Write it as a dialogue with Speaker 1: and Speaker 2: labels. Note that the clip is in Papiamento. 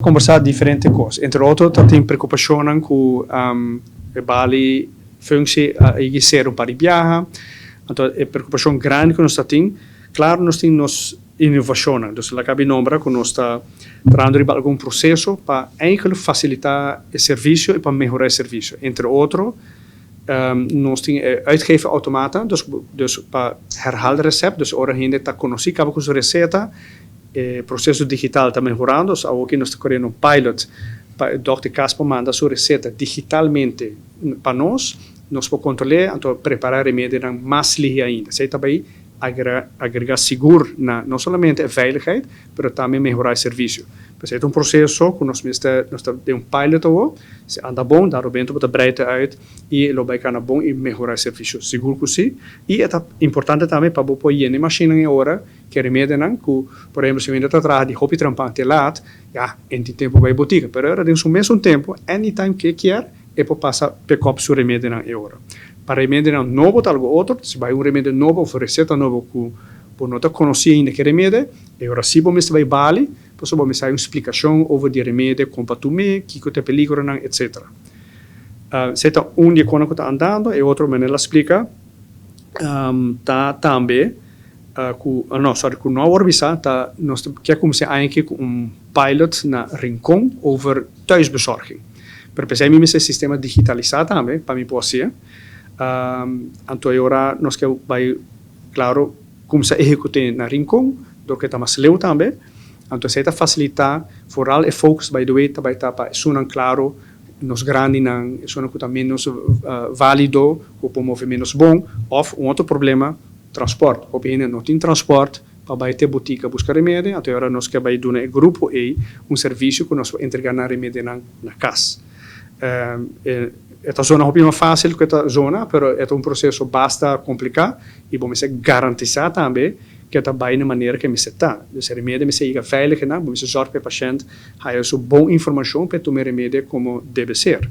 Speaker 1: Kombersá diferente kos. Entre otro ta tin preokupashonnan ku e bali functie a yegi ser un par di biaha. Anto e preokupashon grandi ku nos ta tin, klaro nos tin nos inovashonnan. Dus laga mi nombra ku nos ta trahando riba algun proseso pa eigenlijk fasilitá e servisio i pa mehorá e servisio. Entre otro nos tin e uitgeefautomaten, dus pa herhaalrecept, dus ora hende ta konosí kaba ku su reseta, E proseso digital ta mehorando, so awoki nos ta koriendo un pilot pa e dòkter kas por manda su reseta digitalmente pa nos, nos por kontrol'é anto prepará remedinan mas lihe ainda. Esei ta bai agrega sigur na no solamente e veiligheid, pero tambe mehorá e servisio. P'esei ta un proseso ku nos mester, nos ta den un pilot awo, si anda bon, dado bento bo ta breita uit i lo bai kana bon i mehorá e servisio, sigur ku si. I e ta importante tambe pa bo por yena e mashinnan e ora Ke remedinan ku, por ehempel, si un hende ta traha di hopi trampan te laat, ya, en tin tempu bai botika. Pero ora den su mesun tempu, anytime ke kier, e por pasa pick up su remedinan e ora. Pa remedinan nobo ta algo otro, si bai un remedio nobo of reseta nobo ku bo no ta konosí ainda ke remede, e ora si bo mester bai bali, pasobra bo mester hay un splikashon over di e remede, kon pa tum'é, kiko ta e peligronan, etcetera. Esei ta un di e konan ku ta andando. E otro, manera el a splika, ta tambe. Ku no sorry ku no a wòrdu bisá ta nos ta ke kuminsá aña aki ku un pilot na Rincon over thuisbezorging. Pero p'esei mi mester sistema digitalisá tambe pa mi por hasié. Anto e ora nos ke bai klaro kuminsá ehekut'é na Rincon dor ku e ta mas leu tambe. Anto esei ta fasilitá foral e focus by the way ta bai ta pa esunnan klaro nos grandinan, esunnan ku ta ménos válido ku por move ménos bon òf un otro problema. Transport, hopi hende no tin transport pa bai te botica busca remedi, anto e ora nos ke bai duna e grupo ei un servicio cu nos por entrega nan remedinan na cas. E ta zona hopi mas facil cu e ta zona, pero e ta un proceso basta complica y bo mester garantisa tambe cu e ta bai na manera cu e mester ta. Dus e remedi mester yega veilig einan, bo mester zorg pa e pashent haya su bon informacion pa e tuma e remedi como debe ser.